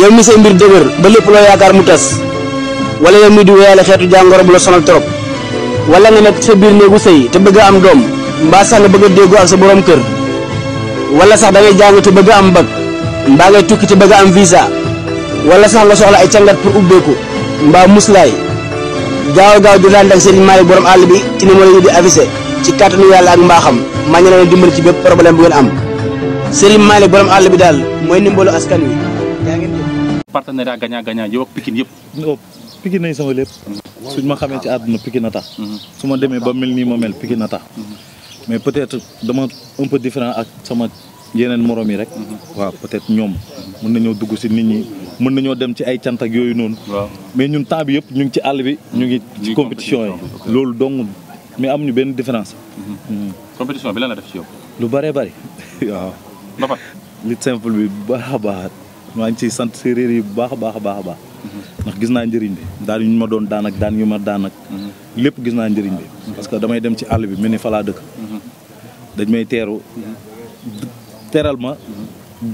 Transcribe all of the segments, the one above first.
yow mi say mbir dëgër ba lépp loo yaakaar mu tas wala yow mi di wéyale xeetu jàngoro bu la sonal trop wala nga nekk sa biir néegu sëy te bëgg a am doom mbaa sax nga bëgg a déggoo ak sa borom kër wala sax da ngay jàng te bëgg a am bac mbaa ngay tukki te bëgg a am visa wala sax nga soxla ay càngat pour ubbeeku mbaa muslaay gaaw di daan ak Serigne Malick borom àll bi ci numéro yi di affiché ci kàttanu yàlla ak mbaaxam maa ngi leen dimbali ci bépp problème bu ngeen am Serigne Malick borom àll bi daal mooy ndimbalu askan wi yaa ngeen jëf. partenariat gagnant yow ak Pikine yëpp. Pikine nañ sama lépp suñ ma xamee ci àdduna Pikine a tax su ma demee ba mel nii ma mel Pikine a tax mais peut-être dama un peu différent ak sama yeneen morom yi rek waaw peut-être ñoom mën nañoo dugg si nit ñi mën nañoo dem ci ay cant ak yooyu noonu mais ñun temps bi yëpp ñu ngi ci àll bi ñu ngi ci compétition yi loolu dong mais amuñu benn différence compétition bi lan la def ci yow. lu bëree bëri waaw mbapat li simple bi bu baax a baax maa ngi ciy sant séeréer yi bu baax a baax a baax a baax ndax gis naa njëriñ bi daan yu ma doon daan ak daan yu ma daan ak lépp gis naa njëriñ bi parce que damay dem ci àll bi mel ni fa laa dëkk dañ may teeru teral ma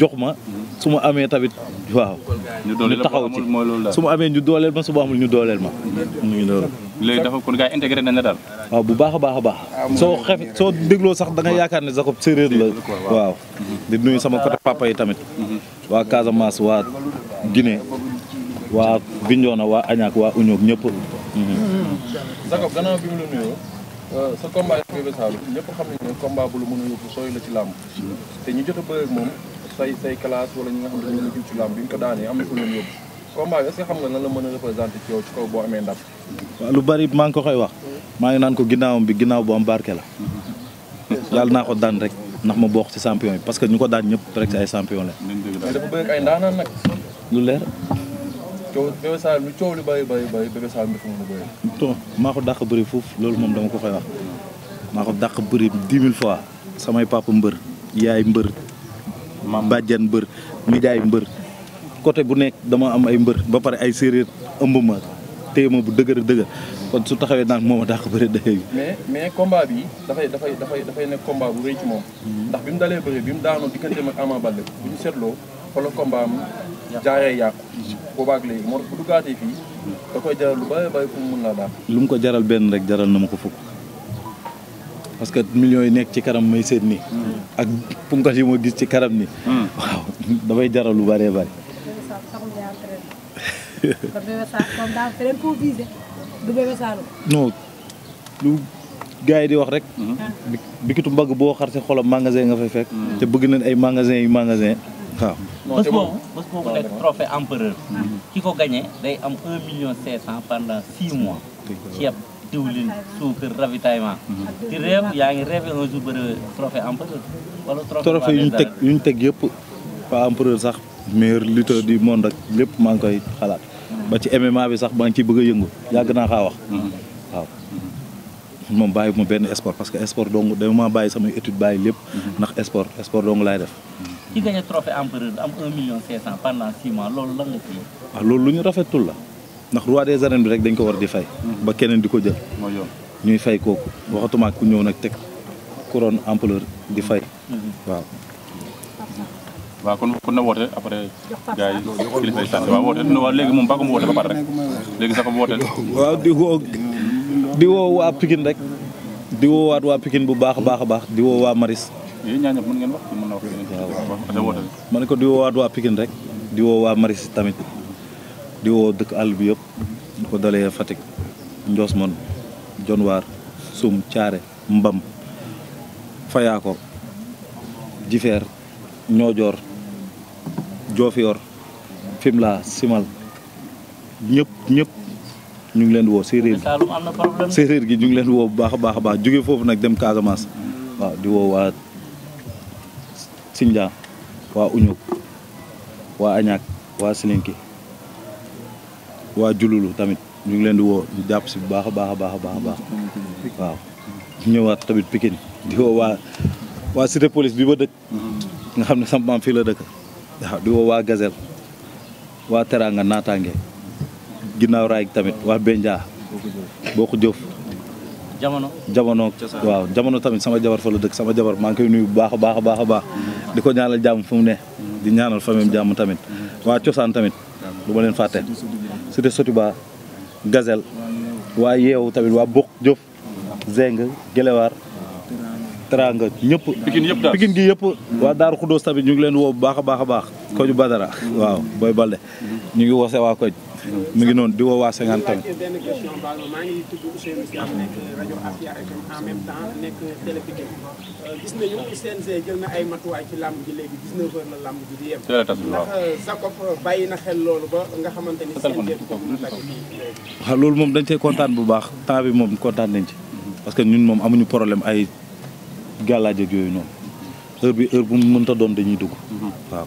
jox ma su ma amee tamit waaw ñu taxaw ci su ma amee ñu dooleel ma su ma amul ñu dooleel ma ñu ngi loolu léegi dafa kon gars yi intégré nañ la daal waaw bu baax a baax a baax soo dégloo sax da nga yaakaar ne Jacob séeréer la waaw di nuyu sama côté papa yi tamit waa Casamance waa Guinée waa Bignona waa Añaak waa Uñoog ñëpp Jacob gannaaw bi mu la nuyoo sa combat ak Bébé Saloum ñëpp xam nañ ne combat bu la mën a yóbbu sooy la ci làmb te ñu jot a bëre ak moom say classe wala ñi nga xam ne ñoo la ci làmb bi ñu ko daanee am na fu leen yóbbu combat bi est-ce que xam nga nan la mën a représenté ci yow ci kaw boo amee ndam. waaw lu bari maa ngi ko koy wax maa ngi naan ko ginnaawam bi ginnaaw bu am barke la yàlla naa ko daan rek ndax ma bokk ci champion yi parce que ñu ko daan ñëpp presque ay champion la. mais dafa bëre ak ay ndaanaan nag. lu leer. Bébé Saloum lu coow li bëri Bébé Saloum dafa mën a bëri. non maa ko dàq bëri foofu loolu moom dama ko fay wax maa ko dàq bëri 10 000 fois samay papa mbër yaay mbër bàjjan mbër nijaay mbër côté bu nekk dama am ay mbër ba pare ay séeréer ëmb ma téye ma bu dëgër kon su taxawee naan moom a dàq bëri dëgg mais combat bi dafay nekk combat bu rëy ci moom ndax bi mu dalee bëri bi mu daanoo digganteem ak Ama Baldé bu ñu seetloo xoolal combat am jaaree yàqu boobaag léegi moo tax bu duggaatee fii da koy jaral lu bëri bëri pour mu mën laa daal. lu mu ko jaral benn rek jaral na ma ko fukk parce que millions yi nekk ci kanam may seet nii ak punkal yi ma gis ci kanam nii waaw dafay jaral lu bëree bëri. non lu gars yi di wax rek bikitu mbagg boo xar si xolam magasin nga fay fekk te bëgg nañ ay magasin waaw bés boobu nekk trophée empereur ki ko gagné day am 1,5 million pendant 6 mois ceeb diwlin suukar ravitaillement di rêve yaa ngi rêvé un jour bëri trophée empereur wala trophée yu ñu teg yëpp pas empereur sax meilleur lutteur du monde ak lépp maa ngi koy xalaat ba ci MMA bi sax maa ngi ciy bëgg a yëngu yàgg naa kaa wax waaw moom bàyyi ma benn sport parce que sport dong dama bàyyi samay étude bàyyi lépp ndax sport dong laay def ci gagné trophée empereur am 1,5 million pendant 6 mois loolu lan nga ci waaw loolu lu ñu rafetul la ndax roi des arènes bi rek dañ ko war di fay ba keneen di ko jël ñuy fay kooku waxatuma ku ñëw nag teg couronne empereur di fay waaw kon na woote après gars yi kilifa yi sant waaw woote waaw léegi moom ba ko mu woote ba pare rek léegi sax ko mu woote waaw di woo waa Pikine rek di woo waat waa Pikine bu baax a baax di woo waa Maris yéen ñaa ñëpp mën ngeen wax mën na wax ma ne ko di woo waat waa Pikine rek di woo waa Maris tamit di woo dëkk àll bi yëpp di ko dalee Fatick Ndiosmone Dionewar Soum Thiaré Mbam Fayako Jifeer Ñoojoor Diofior Fimela Simal ñëpp ñu ngi leen di woo séeréer gi ñu ngi leen di woo bu baax a baax jóge foofu nag dem Casamance waaw di woo waa Sindia waa Uñuk waa Añaak waa Silinki waa Jululu tamit ñu ngi leen di woo ñu jàpp si bu baax a baax waaw ñëwaat tamit Pikine di woo waa cité police bi ba dëkk nga xam ne sama maam fii la dëkk waaw di woo waa Gazelle waa Teranga naataange ginnaaw raay tamit waa Benja boo ko jëf jamono waaw jamono tamit sama jabar fa la dëkk sama jabar maa ngi koy nuyu bu baax a baax a baax a baax di ko ñaanal jàmm fu mu ne di ñaanal famille jàmm tamit waa cosaan tamit du ma leen fàtte Cité Sotiba Gazelle waa yeewu tamit waa Bokk Jëf Zeng Gelewaar Teranga ñëpp Pikine gi yëpp waa Daaru Xuddoos tamit ñu ngi leen woo bu baax a baax a baax koju Badara waaw Boy Balde ñu ngi woose waa koj mu ngi noonu di woo waa 50 tamit. benn question baal ma maa ngi tudd Ousseynou Sy nekk rajo Afia FM en même temps nekk Télé Pikine gis nañu CNG jël na ay matuwaay ci làmb ji léegi 19h la làmb ji di yem. ndax Jacob bàyyi na xel loolu ba nga xamante ni CNG du ko mën a tàgg waaw loolu moom dañ cee kontaan bu baax temps bi moom kontaan nañ ci parce que ñun moom amuñu problème ay gàllaaj ak yooyu noonu heure bu mu mënta doon dañuy dugg waaw.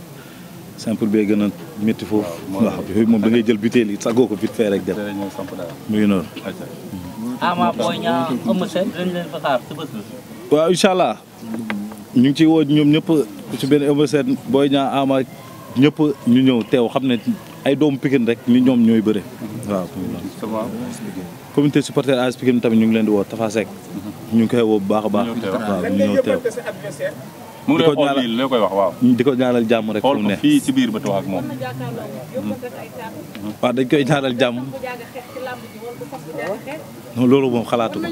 simple bee gën a métti foofu waaw yooyu moom da ngay jël butéel yi sagoo ko vite fait rek dem mu ngi noonu. Ama Boy Niang Eumeu Sène dañ leen fa xaar ci bés bi. waaw incha allah ñu ngi ciy woo ñoom ñëpp ku ci benn Eumeu Sène Boy Niang Ama ñëpp ñu ñëw teew xam ne ay doomu Pikine rek ni ñoom ñooy bëre waaw. communauté supporter AS Pikine tamit ñu ngi leen di woo Tafa Seck ñu ngi koy woo bu baax a baax. waaw ñu ñëw teew. mu ngi lay xool lii lay koy wax waaw. di ko ñaanal jàmm rek. xool ko fii ci biir ba wax ak moom. waaw dañ koy ñaanal jàmm. non loolu moom xalaatu ko.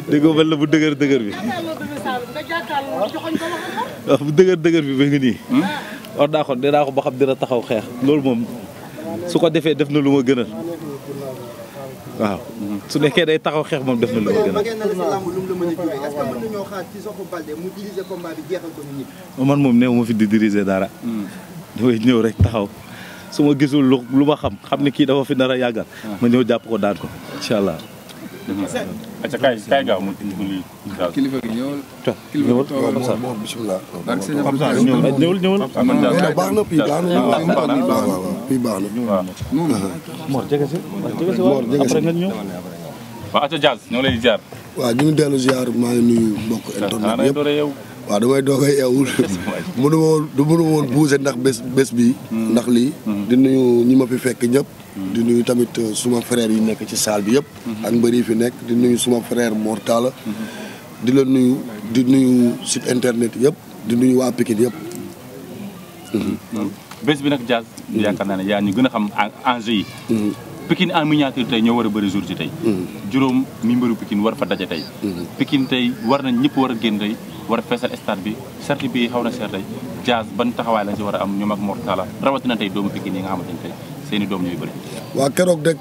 dégg nga mel na bu dëgër bi. waaw bu dëgër bi ba ngi nii. wax daa ko dinaa ko ba xam dina taxaw xeex loolu moom su ko defee def na lu ma gënal. waaw su nekkee day taxaw xeex moom def na lu ma gën a. man moom néew ma fi di diriger dara. damay ñëw rek taxaw su ma gisul lu ma xam ne kii dafa fi nar a yàggal. ma ñëw jàpp ko daan ko incha allah. acca kaay gaaw mu lii. kilifa gi ñëwal. ñëwal comme ça bismillah. ñëwal. baax na fii baax na fii baax na. Mor jege si après nga ñëw. waaw acca Diaz ñoo lay ziar. waaw ñu ngi dellu ziar maa ngi nuyu mbokk internet yëpp. waaw damay doog a yeewul mënu ma woon buuse ndax bés bi ndax lii di nuyu ñi ma fi fekk ñëpp di nuyu tamit suma frère yi nekk ci salle bi yëpp ak mbër yi fi nekk di nuyu suma frère Mor Talla di la nuyu di nuyu site internet yëpp di nuyu waa Pikine yëpp bés bi nag Diaz yaakaar naa ne yaa ñu gën a xam enjeu yi Pikine en miniature tey ñoo war a bëri jour ci tey juróom mi mbëru Pikine war fa daje tey Pikine tey war nañ ñëpp war a génn tey war a feesal stade bi certes bi xaw na seer tey Diaz ban taxawaay lañ si war a am ñoom ak Mor Talla rawatina tey doomu Pikine yi nga xamante ne tey seeni doom ñooy bëri. waaw keroog rek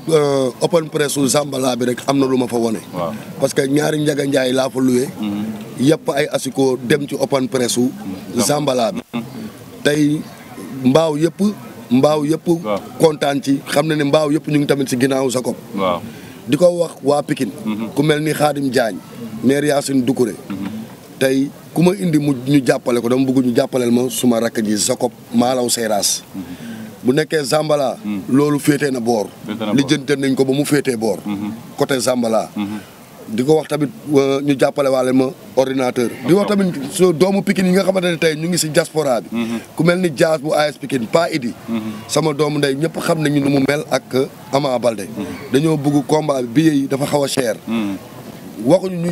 open press su Zambala bi rek am na lu ma fa wone waaw parce que ñaari Njaga Njaay laa fa luwee yëpp ay asiko dem ci open press su Zambala bi tey mbaaw yëpp kontaan ci xam na ne mbaaw yëpp ñu ngi tamit si ginnaaw Jacob waaw di ko wax waa Pikine ku mel ni Khadim Diagne maire Yacine Doucouré tey ku ma indi ñu jàppale ko dama bëgg ñu jàppaleel ma suma rakk ji Jacob Malaw Seras bu nekkee Zambala loolu féetee na boor lijjante nañ ko ba mu féetee boor côté Zambala di ko wax tamit ñu jàppale waale ma ordinateur di wax tamit su doomu Pikine yi nga xamante ne tey ñu ngi si diaspora bi ku mel ni Diaz bu AS Pikine Pa Idi sama doomu ndey ñëpp xam nañu nu mu mel ak Ama Baldé dañoo bëgg combat bi billet yi dafa xaw a cher waxuñu ñu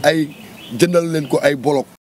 ay jëndal leen ko ay bolok